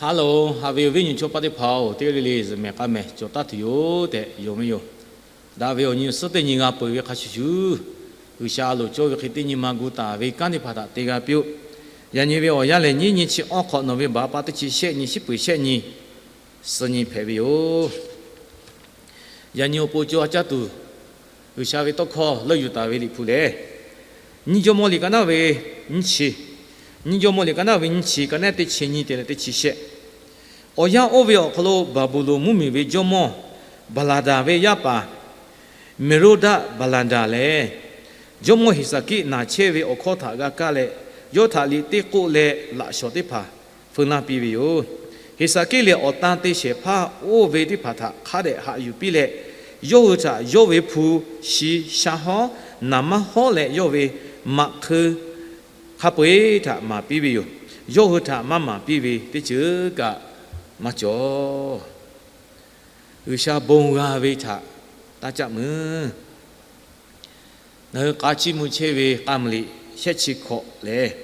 Hello, haꞈ ve awˬ viˉ nyi chaw paˆ teˇ hpaˍ-oˬ, teˇ g'aˇ le le zuhꞈ mehˍ k'aˇ mehˍ cawˬ taˉ tuˬ yoˬ tehꞈ yonˍ ve yoˬ. Daꞈ ve awˬ nyi awˬ suhˉ teˇ nyi g'a peuˬ ve hk'a shuˍ shuˍ, G'uiˬsha a loˍ cawˇ ve hk'e teˇ nyi ma gu taˍ ve kanˉ teˇ hpaˍ htaꞈ te g'a piˇ-oˆ. Yaꞈ nyi ve awˬ yanˇ lehˬ, nyiˇ nyi chi awˬ hk'awꞈ nawˬ ve baˬ pa teˇ chi shehˆ nyi, shiˉ peuˍ shehˆ nyi, suh nyi hpehꞈ ve yoˬ. Yaꞈ nyi awˬ pon co ha caˇ tuˬ, G'uiˬsha ve tawˇ hkawˇ leuˆ yuˬ taˍ ve Liꞈ hpu lehˬ, nyiˇ Jawˇmawˇ liꞈ ka naˉ ve nyiˇ chi, nyiˇ Jawˇmawˇ liꞈ ka naˉ ve nyiˇ chi, ka naˉ teˇ chi nyi te leh teˇ chi shehˆ. Awˬ yanˇ oˇ ve awˬ hk'aw lo Baˍbuˍlonˍ mvuhˇmiˬ ve jawˇmawˇ Baˍlaˍdaˍ ve yaˇ paˍ Meˍroˇdaˆ Baˍlaˍdaˍ lehˬ, jawˇmawˇ Heˍsaˍkiˆ naˬ chehˇ ve awˬ hkawˇ htaꞈ g'a kaˇ leh, yawˇ htaꞈ liꞈ teˇ k'oˆ leh laꞈ shawˍ teˇ hpaˍ feu laˇ piˇ ve yoˬ. Heˍsaˍkiˆ lehˬ, awˬ tan te shehˍ hpaˇ oˇ ve teˇ hpaˍ htaꞈ hk'a dehꞈ haꞈ yuˬ piˇ leh, yawˇ hui htaꞈ yawˇ ve hpu shi shaˉ hawˉ naˍ maˇ hawˉ leh, yawˇ ve maꞈ hk'eu hk'a peu-eˬ htaꞈ maˍ piˇ ve yoˬ. Yawˇ hui htaꞈ maˇ maˍ piˇ ve teˇ ceuˬ kaꞈ maˇ cawˬ. G'uiˬsha bon g'a ve htaꞈ taˇ caˆ meuˬ. Ngaˬ hui k'a chiˇ mvuh chehˇ ve k'a muiˬ liꞈ shehˆ chi hkawꞈ lehˬ,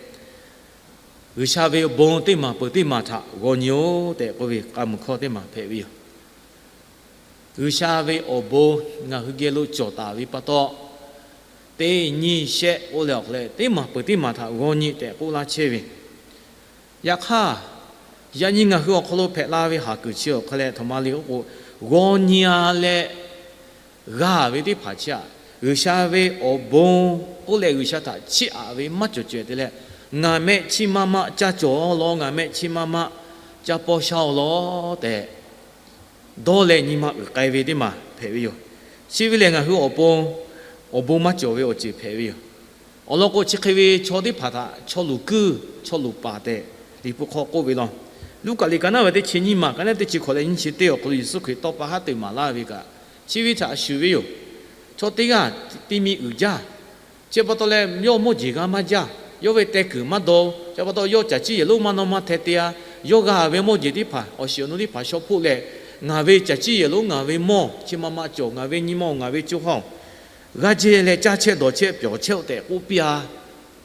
G'uiˬsha ve awˬ bon teˇ maˬ peuˬ teˇ maˬ htaꞈ g'aw nyi-oˆ tehꞈ k'oˆ ve k'a muiˬ hkawˇ teˇ maˬ hpehꞈ ve yoˬ. G'uiˬsha ve awˬ bon ngaˬ hui geh lo cawˬ taˍ ve pa taw, teˇ nyi shehˆ k'oˆ leh awˬ hk'aw leh teˇ maˬ peuˬ teˇ maˬ htaꞈ g'aw nyi tehꞈ k'oˆ laˇ chehˇ ve. Yaꞈ hk'aˇ, yaꞈ nyi ngaˬ hui awˬ hk'aw lo hpehꞈ la ve haˍ kuiˬ chi awˬ hk'aw leh, aˬ htoꞈ ma le k'oˆ k'o, g'aw nyi-a leh g'a ve teˇ hpaˍ chi aꞈ, G'uiˬsha ve awˬ bon k'oˆ leh G'uiˬsha htaꞈ chiˇ aꞈ ve maˇ cawˬ cawehˬ te leh, ngaˬ mehˆ chiˇ maˇ maˆ caˇ cawˬ-aw law, ngaˬ mehˆ chiˇ maˇ maˆ caˇ paw sha-aw law tehꞈ dawˇ leh nyi ma uiˍ k'ai ve teˇ maˬ hpehꞈ ve yoˬ. Chi ve lehˬ, ngaˬ hui awˬ pon awˬ bon maˇ cawˬ ve awˬ ceuˬ hpehꞈ ve yoˬ. Awˬ lawn k'o, chi hk'e ve chaw teˇ hpaˍ htaꞈ chaw luˬ kuiˇ, chaw luˬ paˍ tehꞈ Liꞈ hpu hk'aw k'oˆ ve law. Luˉkaꞈ liꞈ ka naˉ ve teˇ chi nyiˇ maˬ, ka naˉ teˇ chi hkawꞈ leh nyiˇ chi teˇ awˬ hk'aw lo Yeˍsuˆ Hkriꞈ tawˇ pa haˉ te maˍ laˇ ve kaꞈ, chi ve htaꞈ shuˍ ve yoˬ. Chaw teˇ g'aˇ te mi uiˍ jaˇ. Chi pa taw leh, yawˇ mawˇ jeˬ g'a maˇ jaˇ. Yawˇ ve teh kuiˬ maˇ daw. Chi pa taw, yawˇ caˬ ciˇ yehˬ lonˉ maˇ nawˇ maˇ hteh te-a. Yawˇ g'a ve mawˇ jeˬ teˇ hpaˍ awˬ shiˍ awˬ nu teˇ hpaˍ shaw hpoˆ leh, ngaˬ ve caˬ ciˇ yehˬ lonˉ ngaˬ ve mawˇ chi ma ma cawˬ, ngaˬ ve nyi ma-oˬ, ngaˬ ve co ha-oˬ, g'a jehˇ leh caˇ chehˇ dawˬ chehˇ pyawˬ chehˇ-oˆ tehꞈ k'oˆ piˇ-a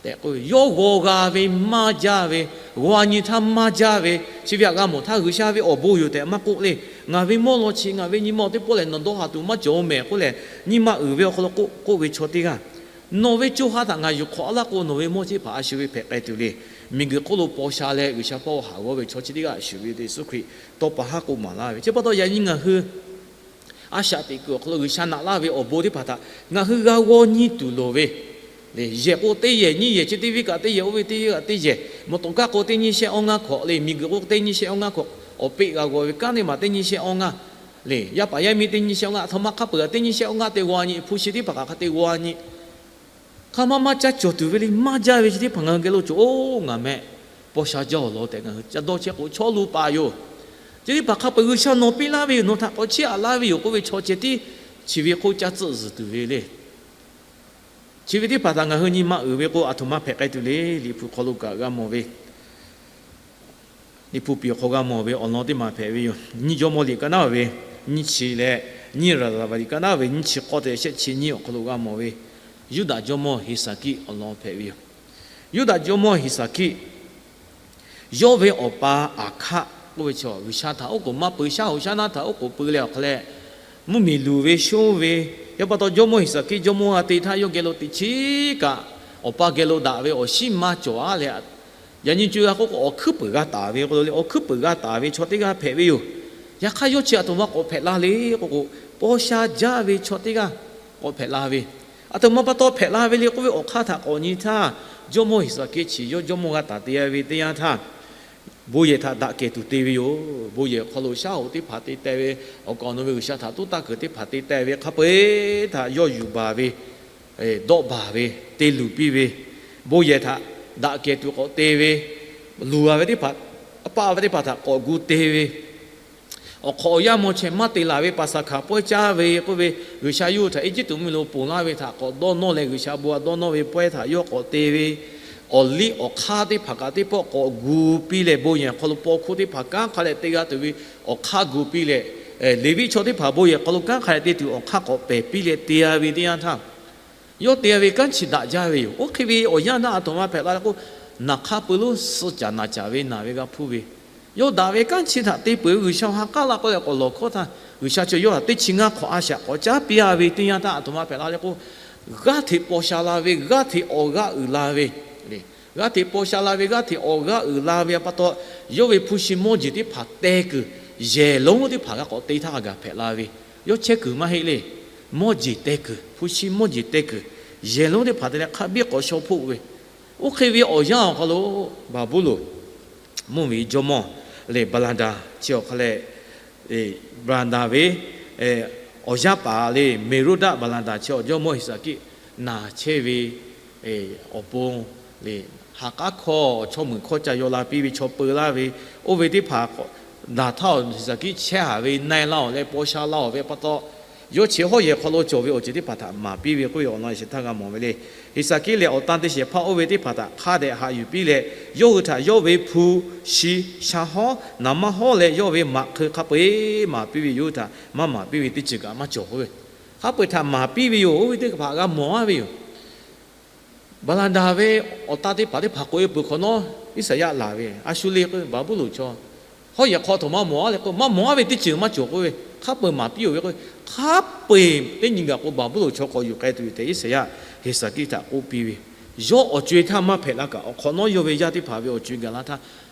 tehꞈ k'oˆ ve. Yawˇ g'aw g'a ve maˇ jaˇ ve, g'aw nyi htaˇ maˇ jaˇ ve, chi ve htaꞈ g'a mawˬ htaˇ G'uiˬsha ve awˬ bon yoˬ tehꞈ maˇ k'oˆ le. Ngaˬ ve mawˇ law chi ngaˬ ve nyi ma teˇ pawˆ lehˬ nawˬ dawˇ haˍ tuˬ maˇ cawˬ-oˬ mehˍ k'oˆ leh, nyi ma uiˍ ve awˬ hk'aw lo k'oˆ k'oˆ ve chaw teˇ g'aˇ, nawˬ ve co ha htaꞈ ngaˬ yuˬ hk'awꞈ laˇ k'o, nawˬ ve mawˇ chi teˇ hpaˍ a shu ve hpehꞈ k'ai tuˬ le. Miˬguiˬ hk'oˆ lo paw sha leh G'uiˬsha hpawˇ haˍ g'awˇ ve chaw chi teˇ g'aˇ shuˍ ve Yeˍsuˆ Hkriꞈ tawˇ pa haˉ k'oˆ maˍ laˇ ve. Chi pa taw yaꞈ nyi ngaˬ hui a shaꞈ teꞈ kuiˬ awˬ hk'aw lo G'uiˬsha naꞈ laˇ ve awˬ bon teˇ hpaˍ htaꞈ ngaˬ hui g'a g'aw nyi tuˬ loˍ ve le. Yehˬ k'o teˇ yehˬ, nyiˇ yehˬ, chi teˇ venˇ kaꞈ teˇ yehˬ, oˇ ve teˇ venˇ kaꞈ teˇ yehˬ, mvuhˇ tawˍ kaˆ k'o teˇ nyiˇ shehˆ awˇ ngaˇ hkawꞈ le, miˬguiˬ k'o teˇ nyiˇ shehˆ awˇ ngaˇ hkawꞈ, awˬ peˆ g'a g'aw ve kanˉ teˇ maˬ teˇ nyiˇ shehˆ awˇ ngaˇ le, yaˇ paˍ yaˇ miˇ teˇ nyiˇ shehˆ awˇ ngaˇ, aˬ htoꞈ ma hk'a peu-eˬ teˇ nyiˇ shehˆ awˇ ngaˇ te g'aw nyi, hpu shi teˇ hpaˍ kaꞈ hk'a te g'aw nyi. Hk'a maˇ maˇ caˇ cawˬ tuˬ ve le. Maˇ jaˇ ve chi teˇ hpaˍ ngaˬ hui geh lo cawˬ-oˬ, ngaˬ mehˆ paw sha jaˇ-oˬ law tehꞈ ngaˬ hui ca dawˇ chehˇ k'o, chaw luˬ paˍ yoˬ. Chi teˇ hpaˍ hk'a peu-eˬ G'uiˬsha nawˬ piˇ laˇ ve yoˬ, nawˬ htaꞈ k'awꞈ chiˇ aꞈ laˇ ve yoˬ k'oˆ ve chaw ceh tiˉ chi ve hk'oˆ caˇ tcuhˆ zuhˬ tuˬ ve le. Chi ve teˇ hpaˍ htaꞈ ngaˬ hui nyi ma uiˍ ve k'o, aˬ htoꞈ ma hpehꞈ k'ai tuˬ le. Liꞈ hpu hk'aw lo kaꞈ g'a mawˬ ve, Liꞈ hpu piˍ awˬ hk'aw g'a mawˬ ve awˬ lawn teˇ maˬ hpehꞈ ve yoˬ. Nyiˇ Jawˇmawˇ liꞈ ka naˉ ve nyiˇ chi leh, nyiˇ Raˍzaˍvaˍ liꞈ ka naˉ ve nyiˇ chi k'awˇ te shehˆ chi nyiˇ awˬ hk'aw lo g'a mawˬ ve, Yuˇdaꞈ jawˇmawˇ Heˍsaˍkiˆ awˬ lawn hpehꞈ ve yoˬ. Yuˇdaꞈ jawˇmawˇ Heˍsaˍkiˆ yawˇ ve awˬ pa Aˍhkaˆ k'oˆ ve chaw, G'uiˬsha htaꞈ oˉ k'oˍ maˇ peu, shaˉ hoꞈ shaˉ naˉ htaꞈ oˉ k'oˍ peu leh awˬ hk'aw leh, mvuhˇmiˬ luˬ ve shonˇ ve, yaˇ pa taw jawˇmawˇ Heˍsaˍkiˆ jawˇmawˇ g'a te htaˇ yawˇ geh lo teꞈ chiˉ kaꞈ awˬ pa geh lo daꞈ ve awˬ shiˉ maˇ cawˬ-a leh, yaꞈ nyi co g'a k'oˆ k'o, awˬ hkuiˉ puiˍ g'a taˍ ve k'o le, awˬ hkuiˉ puiˍ g'a taˍ ve chaw teˇ g'aˇ hpehꞈ ve yoˬ. Yaꞈ hk'aˇ, yawˇ chi aˬ htoꞈ ma k'awꞈ hpehꞈ la le k'oˆ k'o, paw sha jaˇ ve chaw teˇ g'aˇ k'awꞈ hpehꞈ la ve. Aˬ htoꞈ ma pa taw hpehꞈ la ve le k'oˆ ve awˬ hk'aˇ htaꞈ k'awꞈ nyi htaˇ, jawˇmawˇ Heˍsaˍkiˆ chi yawˇ jawˇmawˇ g'a taˍ te ve teˇ yanˇ htaˇ, bon yehˬ htaꞈ daꞈ kehˬ tuˬ te ve yoˬ. Bon yehˬ awˬ hk'aw lo shaˉ hoꞈ teˇ hpaˍ te teh ve, awˬ kaˍ awˬ nu ve G'uiˬsha htaꞈ toˉ taˇ kuiˬ teˇ hpaˍ te teh ve hk'a peu-eˬ htaꞈ yawˇ yuˬ baˬ ve, dawˆ baˬ ve, te luˬ piˇ ve, bon yehˬ htaꞈ daꞈ kehˬ tuˬ k'awꞈ te ve, luˬ g'a ve teˇ hpaˍ, a paˆ ve teˇ hpaˍ htaꞈ k'awꞈ gu te ve, awˬ hk'awꞈ awˬ yanˇ mawˇ chehˇ maˇ te laˬ ve Paˍsaˍhkaˍ pawehˇ caˇ ve k'oˆ ve, G'uiˬsha yawˇ hui htaꞈ Eˇjiˇtuꞈ mvuhˇmiˬ lo ponˬ laˇ ve htaꞈ k'awꞈ dawˇ nawˇ leh, G'uiˬsha bon htaꞈ dawˇ nawˇ ve pawehˇ htaꞈ yawˇ k'awꞈ te ve, awˬ liˇ awˬ hk'aˇ teˇ hpaˍ kaꞈ teˇ pawˆ k'awꞈ gu piˇ leh, bon yehˬ hk'aw lo paw hkuˇ teˇ hpaˍ kanˉ hk'a leh te g'a tuˬ ve awˬ hk'aˇ gu piˇ leh, Leˍviˆ chaw teˇ hpaˍ bon yehˬ hk'aw lo kanˉ hk'a leh te tuˬ awˬ hk'aˇ k'awꞈ pehˬ piˇ leh te-a ve teˇ yanˇ htaˇ, yawˇ te-a ve kanˉ chi daꞈ jaˇ ve yoˬ. Oˇ hk'e ve awˬ yanˇ htaˇ aˬ htoꞈ ma hpehꞈ la k'o, naˍ hk'aˇ peu lonˉ suh caˍ naˍ caˍ ve naˬ ve g'a hpuˇ ve, Yawˇ daꞈ ve kanˉ chi htaꞈ te peuˬ ve G'uiˬsha ha k'aˉ la k'oˆ leh k'awꞈ lawˬ hkawˇ htaˇ, G'uiˬsha chi yawˇ htaꞈ teˇ chi ngaˇ hk'awꞈ a shaꞈ k'awꞈ caˉ piˇ a ve teˇ yanˇ htaˇ, a htoꞈ ma hpehꞈ la le k'o, g'aˇ hteꞈ paw sha la ve, g'aˇ hteꞈ awˬ g'aˇ uiˍ la ve, g'aˇ hteꞈ paw sha la ve, g'aˇ hteꞈ awˬ g'aˇ uiˍ la ve pa taw, yawˇ ve hpu shi mawˇ jeˬ teˇ hpaˍ teh kuiˬ, yehˬ lonˉ teˇ hpaˍ g'a k'awꞈ te htaˇ g'a gaˬ hpehꞈ la ve, yawˇ chehˇ kuiˬ maˇ heˆ le. Mawˇ jeˬ teh kuiˬ, hpu shi mawˇ jeˬ teh kuiˬ, yehˬ lonˉ teˇ hpaˍ te leh hk'a biˇ k'awꞈ shaw hpoˆ ve, oˇ hk'e ve awˬ yanˇ awˬ hk'aw lo Baˍbuˍlonˍ mvuhˇmiˬ jawˇmawˇ le Baˍlaˍdaˍ chi awˬ hk'a leh, Baˍlaˍdaˍ ve awˬ yaˇ paˍ le Meˍroˇdaˆ Baˍlaˍdaˍ chi awˬ jawˇmawˇ Heˍsaˍkiˆ naˬ chehˇ ve awˬ pon le, ha k'aˉ hkawˇ chaw meuꞈ hkawˇ ca yaw la piˇ ve, chaw peu laˇ ve, oˇ ve teˇ hpaˍ daꞈ htaˇ Heˍsaˍkiˆ chehˇ haˍ ve na-e laˇ-oˬ leh paw sha laˇ-oˬ ve pa taw, yawˇ chi hawˉ yehˬ hk'aw lo cawˬ ve awˬ ceuˬ teˇ hpaˍ htaꞈ maˍ piˇ ve k'oˆ ve awˬ lawn shehˍ htaˇ g'a mawˬ ve le. Heˍsaˍkiˆ lehˬ awˬ tan teˇ shehˍ hpaˇ oˇ ve teˇ hpaˍ htaꞈ hk'a dehꞈ haꞈ yuˬ piˇ leh, yawˇ hui htaꞈ yawˇ ve hpu shi sha hawˉ naˍ manˇ hawˉ leh yawˇ ve maꞈ hk'eu hk'a peu-eˬ maˍ piˇ ve yoˬ. Htaꞈ maˇ maˍ piˇ ve teˇ ceuˬ kaꞈ maˇ cawˬ k'oˆ ve, hk'a peu-eˬ htaꞈ maˍ piˇ ve yoˬ. Oˇ ve teˇ hpaˍ g'a mawˬ a ve yoˬ. Baˍlaˍdaˍ ve awˬ tan teˇ hpaˍ teˇ hpaˍ k'oꞈ-e peuˬ hk'awꞈ nawˉ, Iˉsaˍyaˆ laˬ ve a shu le k'o, Baˍbuˍlonˍ chaw hawˉ yehˬ hk'aw htoꞈ ma mawˬ a le k'o, maˇ mawˬ a ve teˇ ceuˬ maˇ cawˬ k'oˆ ve, hk'a peu-eˬ maˍ piˇ-oˬ ve k'o, hk'a peu-eˬ teˇ nyi gaˬ k'o Baˍbuˍlonˍ chaw k'awꞈ yuˬ k'ai tuˬ yoˬ tehꞈ Iˉsaˍyaˆ Heˍsaˍkiˆ htaꞈ k'oˆ piˇ ve, yawˇ awˬ co-e htaˇ maˇ hpehꞈ la kaꞈ awˬ hk'awꞈ nawˉ yawˇ ve yaˇ teˇ hpaˍ ve awˬ co-e gaˬ la htaˇ,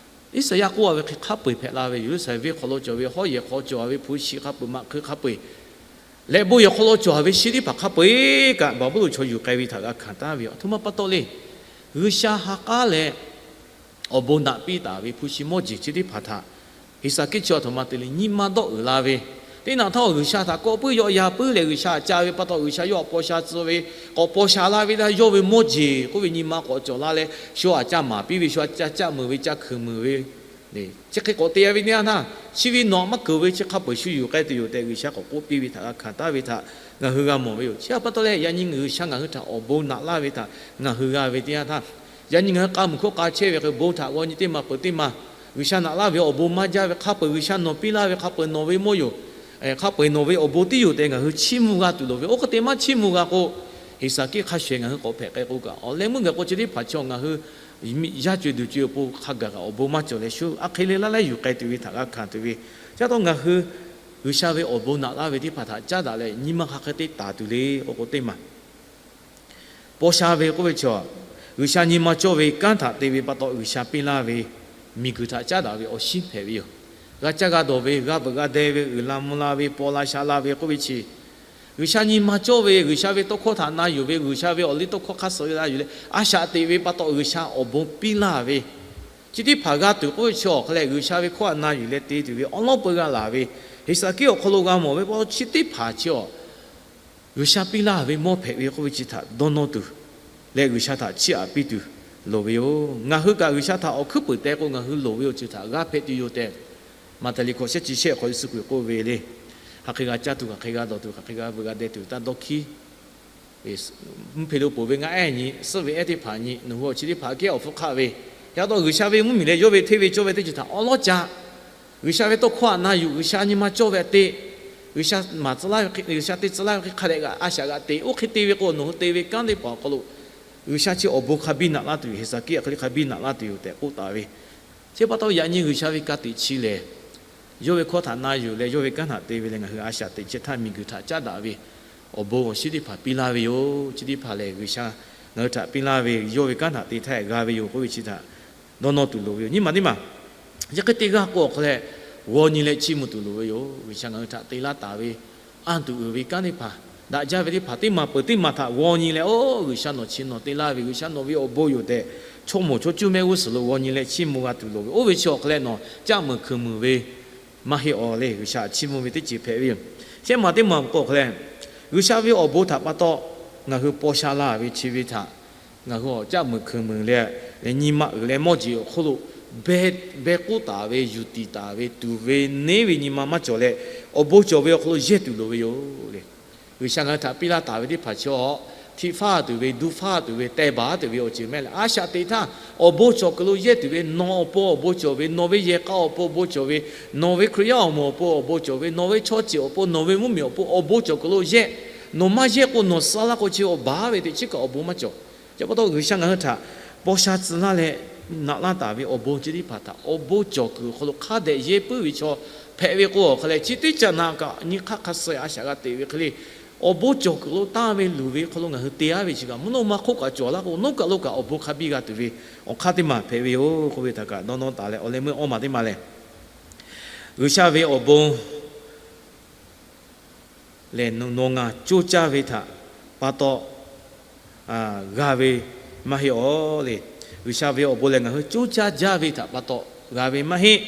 Iˉsaˍyaˆ k'oˆ a ve hk'e hk'a peu-eˬ hpehꞈ la ve yoˬ. Yeˍruˆsaˍlehnˍ venˇ hk'aw lo cawˬ ve hawˉ yehˬ hk'aw cawˬ ve hpu shi hk'a peu-eˬ, maꞈ hk'eu hk'a peu-eˬ, lehꞈ bon yehˬ hk'aw lo cawˬ ve shi teˇ hpaˍ hk'a peu-eˬ kaꞈ Baˍbuˍlonˍ chaw yuˬ k'ai ve htaꞈ g'a hkanˍ taˍ ve yoˬ. A htoꞈ ma pa taw le, G'uiˬsha ha k'aˉ leh awˬ bon naꞈ piˇ taˍ ve hpu shi mawˇ jeˬ chi teˇ hpaˍ htaꞈ Heˍsaˍkiˆ chi a htoꞈ ma te le nyi ma dawˆ uiˍ la ve, teˇ naꞈ htaˇ G'uiˬsha htaꞈ kawˆ puiˉ yawˆ yan puiˉ leh G'uiˬsha aꞈ ca ve pa taw G'uiˬsha yawˇ aꞈ paw sha tcuh ve, k'awꞈ paw sha laˇ ve htaˇ yawˇ ve mawˇ jeˬ k'oˆ ve nyi ma k'awꞈ cawˬ la leh shu aꞈ ca maˍ piˇ ve, shu aꞈ ca caˆ meuˍ ve, ca hkeuꞈ meuˍ ve chi hk'e k'awꞈ te a ve teˇ yanˇ htaˇ, chi ve nawˬ aꞈ maˇ keunˍ ve chi hk'a peu-eˬ shu yuˬ k'ai tuˬ yoˬ tehꞈ G'uiˬsha k'awꞈ k'oˆ piˇ ve htaꞈ g'a hkanˍ taˍ ve htaꞈ ngaˬ hui g'a mawˬ ve yoˬ. Chi pa taw leh yaꞈ nyi G'uiˬsha ngaˬ hui htaꞈ awˬ bon naꞈ laˇ ve htaꞈ ngaˬ hui g'a ve teˇ yanˇ htaˇ, yaꞈ nyi ngaˬ hui k'a muiˬ hkawˇ k'a chehˇ ve hk'e bon htaꞈ g'aw nyi teˇ ma peuˬ teˇ ma G'uiˬsha naꞈ laˇ ve awˬ bon maˇ jaˇ ve, hk'a peu-eˬ G'uiˬsha nawˬ piˇ laˇ ve hk'a peu-eˬ nawˬ ve mawˇ yoˬ, hk'a peu-eˬ nawˬ ve awˬ bon tiˉ yoˬ tehꞈ ngaˬ hui chiˇ mvuh g'a tuˬ loˍ ve. Oˇ hk'e te maˇ chiˇ mvuh g'a k'o, Heˍsaˍkiˆ hk'a shuˍ shuˍ ngaˬ hui k'awꞈ hpehꞈ k'ai k'o kaꞈ awˬ leh meuˇ gaˬ k'o chi teˇ hpaˍ chaw ngaˬ hui yaˇ co-e duˬ co-e awˬ pon hk'a gaˬ kaꞈ awˬ bon maˇ cawˬ leh shu a hk'e le laˇ leh yuˬ k'ai tuˬ ve htaꞈ g'a hkanˍ tuˬ ve. Chi pa taw ngaˬ hui G'uiˬsha ve awˬ bon naꞈ laˇ ve teˇ hpaˍ htaꞈ caˉ daꞈ leh nyi ma hk'a hk'e te taˍ tuˬ le k'o k'o teˇ maˬ paw sha ve k'oˆ ve chaw, G'uiˬsha nyi ma cawˇ ve kanˉ htaꞈ te ve pa taw G'uiˬsha piˇ laˇ ve miˬguiˬ htaꞈ caˉ daꞈ ve awˬ shinˉ hpehꞈ ve yoˬ. G'a caˇ g'a dawˬ ve, g'a veuꞈ g'a deh ve, uiˍ la mvuh la ve, paw la sha la ve k'oˆ ve chi, G'uiˬsha nyi ma cawˇ ve, G'uiˬsha ve tawˇ hkawˇ htaꞈ na yuˬ ve, G'uiˬsha ve awˬ liˇ tawˇ hkawˇ hk'aˇ suh ve la yuˬ leh a shaꞈ teꞈ ve pa taw G'uiˬsha awˬ bon piˇ laˇ ve chi teˇ hpaˍ g'a tuˬ k'oˆ ve chi awˬ hk'a leh G'uiˬsha ve hkawˇ htaꞈ na yuˬ leh te tuˬ ve awˉ lawˉ peu g'a laˬ ve, Heˍsaˍkiˆ awˬ hk'aw lo g'a mawˬ ve pa taw chi teˇ hpaˍ chi awˬ G'uiˬsha piˇ laˇ ve mawˇ hpehꞈ ve k'oˆ ve chi htaꞈ dawˇ nawˇ tuˬ leh G'uiˬsha htaꞈ chiˇ aꞈ piˇ tuˬ loˍ ve yoˬ. Ngaˬ hui kaꞈ G'uiˬsha htaꞈ awˬ hkuiˉ puiˍ teh k'o ngaˬ hui loˍ ve awˬ ceuˬ htaꞈ g'a hpehꞈ tuˬ yoˬ tehꞈ, Maꞈhtehˍ liꞈ hkawꞈ shehˆ chi shehˆ hk'aw Yeˍsuˆ Hkriꞈ k'oˆ ve le. Hk'aˬ hk'e g'a caˇ tuˬ, hk'aˬ hk'e g'a dawˬ tuˬ, hk'aˬ hk'e g'a veuꞈ g'a deh tuˬ taˇ dawˇ hkiˉ mvuhˇ hpeꞈ lo poˬ ve ngaˆ ehˉ nyi, suhˆ ve ehˉ teˇ hpaˍ nyi, nawˬ hui awˬ chi teˇ hpaˍ geh awˬ hpfuhˇ hk'aˆ ve, yaꞈ taw G'uiˬsha ve mvuhˇmiˬ leh yawˇ ve hteˇ ve cawˇ ve teˇ ceuˬ htaꞈ awˉ lawˉ ca G'uiˬsha ve tawˇ hkawˇ htaꞈ na yuˬ, G'uiˬsha nyi ma cawˇ ve htaꞈ te, G'uiˬsha maˍ tcuh laˇ ve hk'e, G'uiˬsha te tcuh laˇ ve hk'e hk'a dehꞈ g'aꞈ a shaꞈ g'aꞈ te. Oˇ hk'e te ve k'o nawˬ hui te ve kanˉ teˇ hpaˍ awˬ hk'aw lo G'uiˬsha chi awˬ bon hk'a biˇ naꞈ laˇ tuˬ yoˬ, Heˍsaˍkiˆ hk'e le hk'a biˇ naꞈ laˇ tuˬ yoˬ tehꞈ k'oˆ taˍ ve. Chi pa taw yaꞈ nyi G'uiˬsha ve ka tiꞈ chi lehˬ, yawˇ ve hkawˇ htaꞈ na yuˬ leh yawˇ ve kanˉ htaꞈ te ve leh ngaˬ hui a shaꞈ teꞈ chehˇ htaˇ miˬguiˬ htaꞈ caˉ daꞈ ve awˬ bon awˬ shinˉ teˇ hpaˍ piˇ laˇ ve yoˬ. Chi teˇ hpaˍ lehˬ G'uiˬsha ngaˬ hui htaꞈ piˇ laˇ ve, yawˇ ve kanˉ htaꞈ te htaˇ g'a ve yoˬ k'oˆ ve chi htaꞈ dawˇ nawˇ tuˬ loˍ ve yoˬ. Nyi maˬ teˇ maˬ chi hk'e te g'a k'o awˬ hk'a leh g'aw nyi leh chiˇ mvuh tuˬ loˍ ve yoˬ. G'uiˬsha ngaˬ hui htaꞈ te laˇ taˍ ve anˇ tuˬ uiˍ ve kanˉ teˇ hpaˍ, daꞈ jaˇ ve teˇ hpaˍ teˇ maˬ peuˬ teˇ maˬ htaꞈ g'aw nyi leh, oˇ G'uiˬsha nawˬ chi nawˬ te laˇ ve, G'uiˬsha nawˬ ve awˬ bon yoˬ tehꞈ, chaw moˍ chaw cuˇ mehˆ g'uˇ suhˍ lo g'aw nyi leh chiˇ mvuh g'a tuˬ loˍ ve. Oˇ ve chi awˬ hk'a leh nawˬ caˆ meuˍ hkeuꞈ meuˍ ve maˇ heˆ awˬ le, G'uiˬsha chiˇ mvuh ve teˇ ceuˬ hpehꞈ ve yoˬ. Shehˆ maˬ teˇ maˬ k'o awˬ hk'a leh, G'uiˬsha ve awˬ bon htaꞈ pa taw ngaˬ hui paw sha la ve chi ve htaꞈ ngaˬ hui awˬ caˆ meuˍ hkeuꞈ meuˍ leh, nyi ma uiˍ leh mawˇ jeˬ awˬ hk'oˆ lo beh k'oˆ taˍ ve, yuˬ tiˍ taˍ ve, tuˍ ve, neˉ ve nyi ma maˇ cawˬ leh, awˬ bon cawˬ ve awˬ hk'aw lo yehˇ tuˬ loˍ ve yoˬ le. G'uiˬsha ngaˬ hui htaꞈ piˇ laˇ taˍ ve teˇ hpaˍ chi awˬ htiꞈ faˇ tuˬ ve, duˇ faˇ tuˬ ve, teh baˬ tuˬ ve awˬ ceuˬ mehˆ leh a shaꞈ teꞈ htaˇ, awˬ bon cawˬ kuiˬ lo yehˇ tuˬ ve, nawˬ awˬ pon awˬ bon cawˬ ve, nawˬ ve yehˬ k'a awˬ pon awˬ bon cawˬ ve, nawˬ ve Hkriꞈ yaˇ awˬ moˍ awˬ pon awˬ bon cawˬ ve, nawˬ ve chaw ceuˬ awˬ pon, nawˬ ve mvuhˇmiˬ awˬ pon awˬ bon cawˬ kuiˬ lo yehˇ. Nawˬ maˇ yehˇ k'o nawˬ suh laˇ k'o chi awˬ baˬ ve teꞈ chiˉ kaꞈ awˬ bon maˇ cawˬ. Chi pa taw G'uiˬsha ngaˬ hui htaꞈ paw sha tcuh laˇ leh, naꞈ laˇ taˍ ve awˬ bon chi teˇ hpaˍ htaꞈ awˬ bon cawˬ kuiˬ awˬ hk'aw lo hk'a dehꞈ yehˇ puiˉ ve chaw hpehꞈ ve k'o, awˬ hk'a lehˬ chi teˇ caꞈ naꞈ kaꞈ nyi hk'aˇ hk'a suh a shaꞈ g'a teꞈ ve hk'e le, awˬ bon cawˬ kuiˬ lo tanˇ ve luˬ ve hk'aw lo ngaˬ hui te aˉ ve chi kaꞈ mvuhˇ naw ma hk'oˆ kaꞈ cawˬ laˇ k'o, nawˉ kaꞈ lo kaꞈ awˬ bon hk'a biˇ g'a tuˬ ve awˬ hk'aˇ teˇ maˬ hpehꞈ ve yoˬ k'oˆ ve htaꞈ kaꞈ dawˇ nawˇ taˍ leh, awˬ leh meuˇ awˇ maˬ teˇ maˬ lehˬ, G'uiˬsha ve awˬ bon lehˬ, nawˬ ngaˬ coˇ caˇ ve htaꞈ pa taw g'a ve maˇ heˆ awˬ le. G'uiˬsha ve awˬ bon lehˬ, ngaˬ hui coˇ caˇ jaˇ ve htaꞈ pa taw g'a ve maˇ heˆ.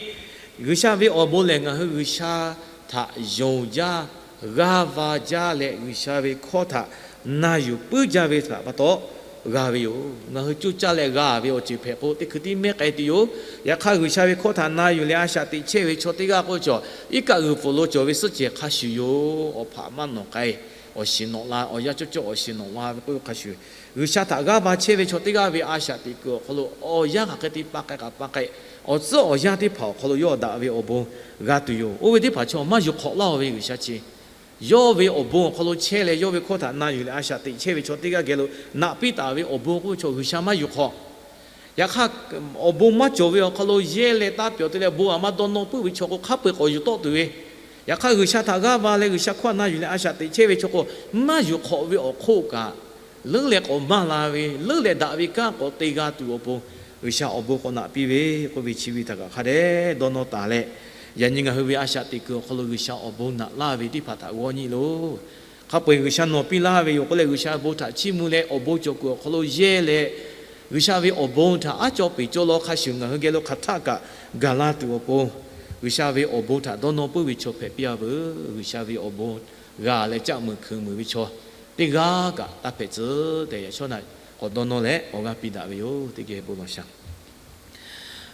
G'uiˬsha ve awˬ bon lehˬ, ngaˬ hui G'uiˬsha htaꞈ yonˍ jaˇ, g'aˇ va jaˇ leh, G'uiˬsha ve hkawˇ htaꞈ na yuˬ puiˉ jaˇ ve htaꞈ pa taw g'a ve yoˬ. Ngaˬ hui coˇ caˇ leh g'a ve awˬ ceuˬ hpehꞈ k'o, teˇ hkui tiˉ mehˉ k'ai tuˬ yoˬ. Yaꞈ hk'aˇ, G'uiˬsha ve hkawˇ htaꞈ na yuˬ leh a shaꞈ teꞈ chehˇ ve chaw teˇ g'aˇ k'oˆ ve cawˬ, iˉ kaˆ g'uiˬ pfuhˍ lo cawˬ ve suhˉ cehˬ hk'a shuˍ yoˬ. Awˬ hpaꞈ maˇ nawꞈ k'ai, awˬ shiˍ nawꞈ la, awˬ yanˇ cawˇ cawˇ awˬ shiˍ nawꞈ la ve k'oˆ ve hk'a shuˍ, G'uiˬsha htaꞈ g'aˇ va chehˇ ve chaw teˇ g'aˇ ve a shaꞈ teꞈ kuiˬ awˬ hk'aw lo awˬ yanˇ hk'aˬ hk'e te pa k'ai kaꞈ pa k'ai, awˬ tcuhˉ awˬ yanˇ teˇ hpaˍ awˬ hk'aw lo yawˇ daꞈ ve awˬ bon g'a tuˬ yoˬ. Oˇ ve teˇ hpaˍ chaw maˇ yuˬ hk'awꞈ laˇ-oˬ ve G'uiˬsha chi yawˇ ve awˬ bon awˬ hk'aw lo chehˇ leh, yawˇ ve hkawˇ htaꞈ na yuˬ leh a shaꞈ teꞈ chehˇ ve chaw teˇ g'aˇ geh lo naꞈ piˇ taˍ ve awˬ bon k'oˆ ve chaw G'uiˬsha maˇ yuˬ hk'awꞈ. Yaꞈ hk'aˇ, awˬ bon maˇ cawˬ ve awˬ hk'aw lo yehˇ leh taˇ pyawˬ te leh bon aˬ ma dawˇ nawˇ puiˉ ve chaw k'o, hk'a peu-eˬ k'awꞈ yuˬ tawˆ tuˬ ve. Yaꞈ hk'aˇ, G'uiˬsha htaꞈ g'aˇ va leh G'uiˬsha hkawˇ htaꞈ na yuˬ leh a shaꞈ teꞈ chehˇ ve chaw k'o, maˇ yuˬ hk'awꞈ ve awˬ hk'oˆ kaꞈ, leuˉ leh k'awꞈ maˇ la ve, leuˉ leh daꞈ ve kanˉ k'awꞈ te g'a tuˬ awˬ pon, G'uiˬsha awˬ bon k'awꞈ naꞈ piˇ ve k'oˆ ve chi ve htaꞈ kaꞈ hk'a dehꞈ dawˇ nawˇ taˍ leh, yaꞈ nyi ngaˬ hui ve a shaꞈ teꞈ kuiˬ awˬ hk'aw lo G'uiˬsha awˬ bon naꞈ laˇ ve teˇ hpaˍ htaꞈ g'awˇ nyi loˬ. Hk'a peu-eˬ G'uiˬsha nawˬ piˇ laˇ ve yoˬ k'oˆ leh, G'uiˬsha bon htaꞈ chiˇ mvuh leh awˬ bon cawˬ kuiˬ awˬ hk'aw lo yehˇ leh, G'uiˬsha ve awˬ bon htaꞈ aˉ cawˇ peˍ cawˇ law hk'a shuˍ ngaˬ hui geh lo hk'aˬ htaˆ kaꞈ gaˬ la tuˬ awˬ pon, G'uiˬsha ve awˬ bon htaꞈ dawˇ nawˇ puiˉ ve chaw hpehꞈ piˇ-a veuˬ. G'uiˬsha ve awˬ bon g'a leh caˆ muiˬ hkui muiˬ ve chaw teˇ g'aˇ kaꞈ taˇ hpehꞈ tcuh tehꞈ, yaꞈ shawˉ naꞈ k'awꞈ dawˇ nawˇ leh awˬ g'aˇ piˇ daꞈ ve yoˬ. Teˇ geh bon lawˬ shaˍ.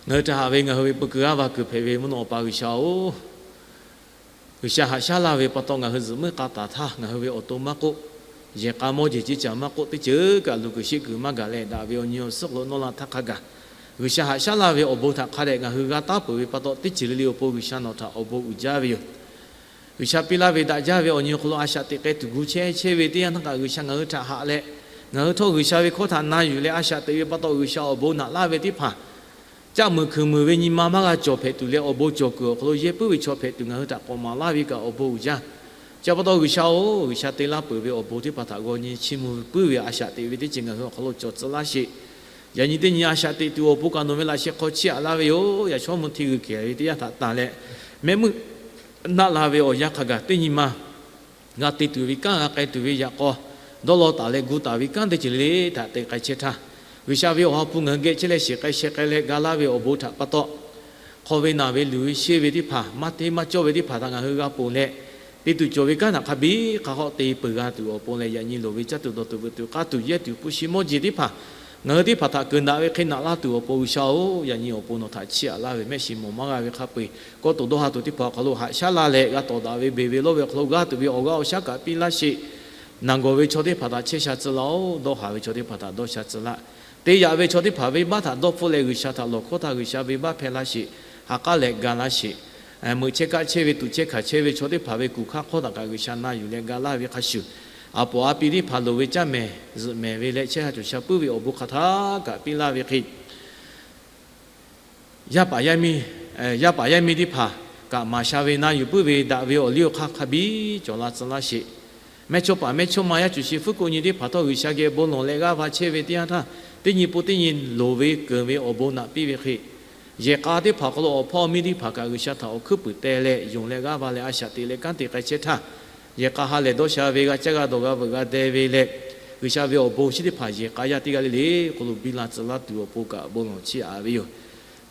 Ngaˬ hui htaꞈ haꞈ ve ngaˬ hui ve peu kuiˬ g'aˇ va kuiˬ hpehꞈ ve mvuhˇ naw awˬ pa G'uiˬsha-oˬ, G'uiˬsha haꞈ shaˉ laˇ ve pa taw ngaˬ hui zuhꞈ muiˉ k'a taˍ htaˇ, ngaˬ hui ve awˬ to maˇ k'oˆ, yehˬ k'a mawˇ jeˬ ceˇ caˬ maˇ k'oˆ, teˇ ceuˬ kaꞈ luˬ kuiˬ sheˆ kuiˬ maˇ gaˬ leh daꞈ ve awˬ nyi awˬ suhˉ lo nawˇ la htaˇ hk'a gaˬ, G'uiˬsha haꞈ shaˉ laˇ ve awˬ bon htaꞈ hk'a dehꞈ ngaˬ hui g'a taˉ peuˬ ve pa taw, teˇ ceuˬ le le awˬ pon G'uiˬsha nawˬ htaꞈ awˬ bon uiˍ jaˇ ve yoˬ. G'uiˬsha piˇ laˇ ve daꞈ jaˇ ve awˬ nyi awˬ hk'aw lo a shaꞈ teꞈ k'ai tuˬ gu chehˇ chehˇ ve teˇ yanˇ htaˇ kaꞈ, G'uiˬsha ngaˬ hui htaꞈ haꞈ leh, ngaˬ hui htawˇ G'uiˬsha ve hkawˇ htaꞈ na yuˬ leh a shaꞈ teꞈ ve pa taw, G'uiˬsha awˬ bon naꞈ laˇ ve teˇ hpaˍ, caˆ muiˬ hkui muiˬ ve nyi ma maˇ g'a cawˬ hpehꞈ tuˬ leh, awˬ bon cawˬ kuiˬ awˬ hk'aw lo yehˇ puiˉ ve chaw hpehꞈ tuˬ ngaˬ hui htaꞈ k'awꞈ maˍ laˇ ve kaꞈ awˬ bon uiˍ jaˇ. Chi pa taw G'uiˬsha-oˬ, G'uiˬsha te laˇ peuˬ ve awˬ bon teˇ hpaˍ htaꞈ g'awˇ nyi chiˇ mvuh puiˉ ve a shaꞈ teꞈ ve teˇ ceuˬ ngaˬ hui awˬ hk'aw lo cawˬ tcuh laˇ sheˍ. Yaꞈ nyi teˇ nyi a shaꞈ teꞈ tuˬ awˬ pon kaꞈ nawˬ ve laꞈ sheh hk'aw chiˇ aꞈ laˇ ve yoˬ. Yaꞈ shawˉ mvuh hteˇ g'uiˬ kehˬ ve teˇ yanˇ htaꞈ tanˬ leh, mehˆ meuˇ naˆ la ve awˬ yanˇ hk'a gaˬ teˇ nyi ma g'a te tuˬ ve kanˉ, g'a k'ai tuˬ ve yaꞈ k'aw, dawˇ law taˍ leh gu taˍ ve kanˉ teˇ ceuˬ le le htaꞈ te k'ai chehˇ htaˇ, G'uiˬsha ve awˬ ha hpu ngaˬ hui geh chehˇ leh shiˍ k'ai sheh k'ai leh ga laˇ ve awˬ bon htaꞈ pa taw, hk'aw ve naˬ ve luˬ ve sheˇ ve teˇ hpaˍ, maˇ hteˇ maˇ cawˇ ve teˇ hpaˍ htaꞈ ngaˬ hui g'a ponˬ leh, te tuˬ cawˬ ve kanˉ htaꞈ hk'a biˇ hk'a hk'awꞈ te peuˬ g'a tuˬ awˬ pon leh, yaꞈ nyi loˍ ve caˇ tuˬ dawˬ tuˬ veuꞈ tuˬ k'aˇ tuˬ yehˇ tuˬ hpu shi mawˇ jeˬ teˇ hpaˍ ngaˬ hui teˇ hpaˍ htaꞈ keunˍ daꞈ ve hk'e naꞈ laˇ tuˬ awˬ pon G'uiˬsha-oˬ, yaꞈ nyi awˬ pon nawˬ htaꞈ chiˇ aꞈ laˇ ve mehˆ shiˍ mawˬ maˇ g'a ve hk'a peu-eˬ kawˇ to dawˇ ha tuˬ teˇ hpaˍ awˬ hk'aw lo haꞈ shaˉ laˇ leh, g'a tawˍ daꞈ ve beˬ ve lawˇ ve awˬ hk'aw lo g'a tuˬ ve awˬ g'aˇ awˬ shaˉ kaꞈ piˇ laˇ sheˍ. Naˬ gawˬ ve chaw teˇ hpaˍ htaꞈ chehˇ sha tcuh laˇ-oˬ. Dawˇ haˍ ve chaw teˇ hpaˍ htaꞈ dawˇ sha tcuh laˇ. Te yaꞈ ve chaw teˇ hpaˍ venˇbaˆ htaꞈ dawˇ hpfuhˆ leh G'uiˬsha htaꞈ lawˬ hkawˇ htaˇ, G'uiˬsha venˇbaˆ hpehˇ laˇ sheˍ. Ha k'aˉ leh ga laˇ sheˍ. Meuꞈ chehˇ kaˆ chehˇ ve, tuꞈ chehˇ hkanˍ chehˇ ve chaw teˇ hpaˍ ve kuˬ hk'aˇ hk'awˇ htaꞈ kaꞈ G'uiˬsha na yuˬ leh ga laˇ ve hk'a shuˍ, aˬ poˍ aˬ pi teˇ hpaˍ loˍ ve caˇ mehˍ zuhꞈ mehˍ ve leh chehˇ sha cawˬ sha puiˉ ve awˬ bon hk'aˬ htaˇ kaꞈ piˇ laˇ ve hk'e, yaˇ paˍ yaˇ miˇ, yaˇ paˍ yaˇ miˇ teˇ hpaˍ kaꞈ maˍ sha ve na yuˬ puiˉ ve daꞈ ve awˬ liˇ awˬ hk'aˇ hk'a biˇ cawˬ la tcuh laˇ sheˍ. Mehˇchawˇ paˍ mehˇchawˇma yaˇ cuˬ shi fuˉ k'oˆ nyi teˇ hpaˍ htawˇ G'uiˬsha geh bon lawˬ leh g'aˇ va chehˇ ve teˇ yanˇ htaˇ, teˇ nyi pun teˇ nyi loˍ ve keunˍ ve awˬ bon naꞈ piˇ ve hk'e, yehˬ k'a teˇ hpaˍ awˬ hk'aw lo awˬ hpawˇ miˇ teˇ hpaˍ kaꞈ G'uiˬsha htaꞈ awˬ hkuiˉ puiˍ teh leh yonˍ leh g'aˇ va leh a shaꞈ teꞈ leh kanˉ te k'ai chehˇ htaˇ, yehˬ k'a ha lehˬ dawˇ sha ve, g'a caˇ g'a dawˬ g'a veuꞈ g'a deh ve leh, G'uiˬsha ve awˬ bon chi teˇ hpaˍ yehˬ k'a yaˇ teˇ g'aˇ le le hk'aw lo biˇ la tcuh laˇ tuˬ awˬ pon kaꞈ bon lawˬ chiˇ aꞈ ve yoˬ.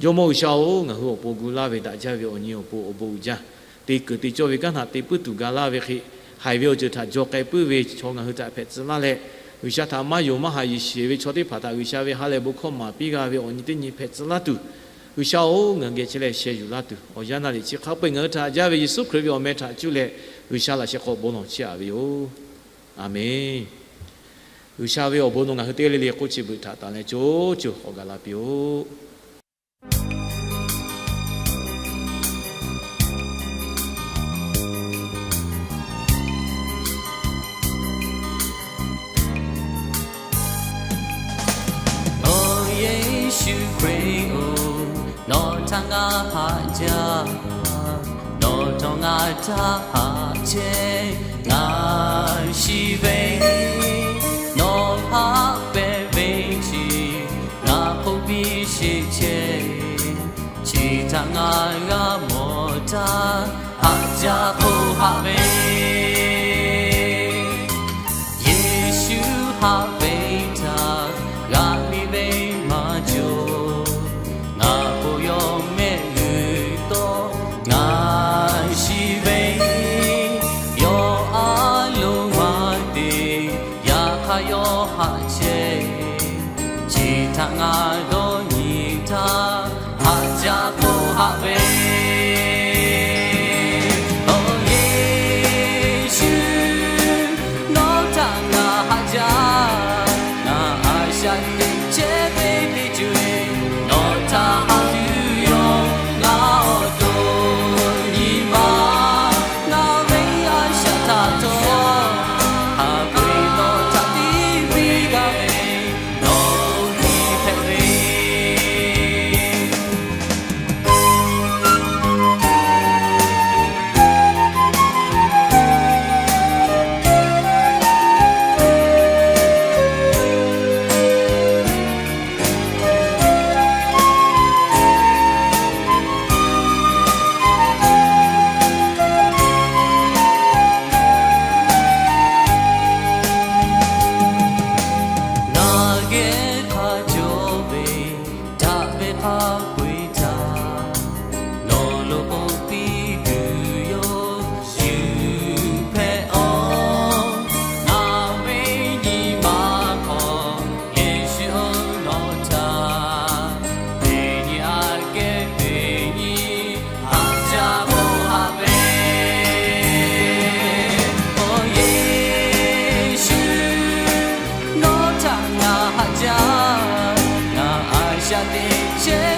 Jawˇmawˇ G'uiˬsha-oˬ, ngaˬ hui awˬ pon gu laˇ ve daꞈ jaˇ ve awˬ nyi awˬ pon awˬ bon uiˍ jaˇ. Te keunˍ te cawˇ ve kanˉ htaꞈ te puiˉ tuˬ ga laˇ ve hk'e, haiˬ ve awˬ ceuˬ htaꞈ jaw k'ai puiˉ ve chaw ngaˬ hui htaꞈ hpehꞈ tcuh laˇ leh, G'uiˬsha htaꞈ maˇ yonˍ maˇ haꞈ yuˬ sheˍ ve chaw teˇ hpaˍ htaꞈ G'uiˬsha ve ha lehˬ bon hkawˇ maˍ piˇ g'a ve awˬ nyi teˇ nyi hpehꞈ tcuh laˇ tuˬ, G'uiˬsha-oˬ, ngaˬ hui geh chehˇ leh sheh yuˬ laˇ tuˬ awˬ yanˇ naˆ liꞈ chi hk'a peu-eˬ ngaˬ hui htaꞈ jaˇ ve Yeˍsuˆ Hkriꞈ ve awˬ meh htaꞈ cuˇ leh G'uiˬsha laꞈ sheh hk'aw bon lawˬ chiˇ aꞈ ve yoˬ. Aˍmenˍ. G'uiˬsha ve awˬ bon nawˬ ngaˬ hui teˇ g'aˇ le le k'oˆ chi beuꞈ htaꞈ tanˬ leh co co k'awꞈ gaˬ la piˇ-oˆ. Awˬ Yeˍsuˆ Yeˍsuˆ Hkriꞈ-oˬ, nawˬ htaꞈ ngaˬ haꞈ jaˇ. Nawˬ htawˇ ngaˬ htaꞈ haꞈ chehˇ. Ngaˬ shiˍ ve, nawˬ haꞈ pehnˇ ve chi ngaˬ hk'oˆ piˇ sheˍ chehˇ. Chi htaꞈ ngaˬ g'a mawˬ htaˇ, haꞈ jaˇ k'oˆ haꞈ ve. Yeˍsuˆ haꞈ ve htaꞈ g'a miˇ ve maˇ cawˬ. Ngaˬ bon yawˇ mehˆ g'uiˬ tawˆ ngaˬ shiˍ ve, yawˇ a loˍ maˇ te. Yaꞈ hk'aˇ yawˇ haꞈ chehˇ. Chi htaꞈ ngaˬ dawˇ nyi htaˇ, haꞈ jaˇ k'oˆ haꞈ ve. Awˬ Yeˍsuˆ, nawˬ htaꞈ ngaˬ haꞈ jaˇ. Ngaˬ a shaꞈ teꞈ chehˇ ve teˇ ceuˬ, nawˬ htaꞈ haꞈ tuˬ yoˬ. Ngaˬ awˬ to nyi ma, ngaˬ ve a shaꞈ htaꞈ htawˇ, haꞈ ve nawˬ htaꞈ tiˇ piˇ gaˇ ve, nawˬ hui hpehꞈ ve. Ngaˬ geh hk'a cawˬ ve, daꞈ ve hk'a peu-eˬ htaꞈ nawˬ lo k'oˆ piˇ tuˬ yoˬ. Shu hpehꞈ-oˬ, ngaˬ ve nyi ma hk'aw, Yeˍsuˆ-oˬ, nawˬ htaꞈ teˇ nyi aꞈ kehˉ teˇ nyi haꞈ jaˇ k'oˆ haꞈ ve. Awˬ Yeˍsuˆ, nawˬ htaꞈ ngaˬ haꞈ jaˇ. Ngaˬ a shaꞈ teꞈ chehˇ